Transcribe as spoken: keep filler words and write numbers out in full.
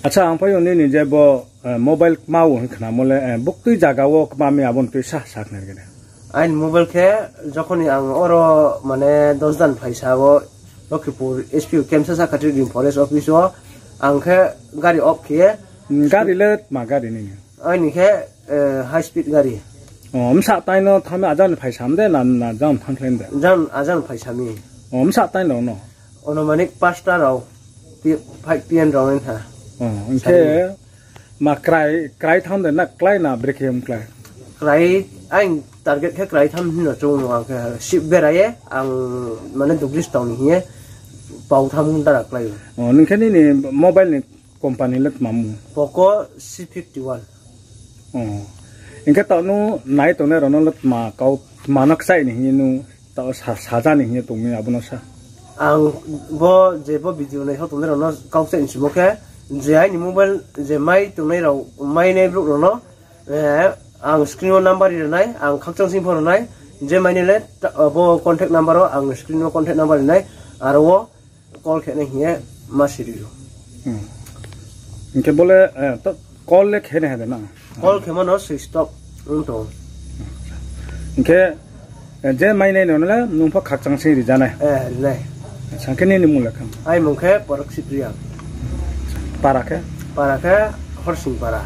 Acha, ang phai yo nini je bo, eh, mobile kma ou hing khnamo le, eh, buktui zaga wo kma mi abo ni tui sa, sa khnari gede. Aini mobile khe jokhoni ang oro mane Dasdan phaisa wo Lokhipur S P O camp sasa khatri Green Forest office wo ang khe gari off khe ye Hmm, gari le tma gari nini? Aini khe, eh, high speed gari. O, bsa tai no thanng mi ajang ni phaisa mi de, na, na jang thanng khlai de? Jang, ajang phaisa mi. O, bsa tai no no? Onomanik pasta rao, pi-, five P M rao ni tha. O, hing khe Sari. Ma krai, krai tham de na klái na brekhe mklái? Krai, ang target khe krai tham hing no chung no ang khe sip bera ye, ang mane dugri stao ni hing ye, pau tham dara klái. O, nung khe nini mobile ni company le tma mung? Poco C fifty one. O. Hing khe taoh nung nai tongnai rao no le tma kau, tma no kchaih ni hing ye nung taoh sa-, saja ni hing ye tong mi abo no sa. Ang bo je bo video naisao tongnai rao no kau kchaih ni simo khe, je aini mobile je mai tongnai rao, mai nai brouh rao no, eh, ang screen wo number ri ri nai, ang khakchang sing pho ri nai, je mai nai le ta-, bo contact number wo ang screen wo contact number ri nai, aro wo call khe nai hing ye ma siri ou. Hmm. Hing khe bo le, eh, to call le khe nai ha de na? Call khe mano switch off ong tong. Hing khe, eh, je mai nai no le nung pho khakchang sing ri ja nai? Eh, ri nai. Acha, hing khe nini mung le kha? Aini mung khe Porok Sipriya. Para khe? Para khe Horsing Para.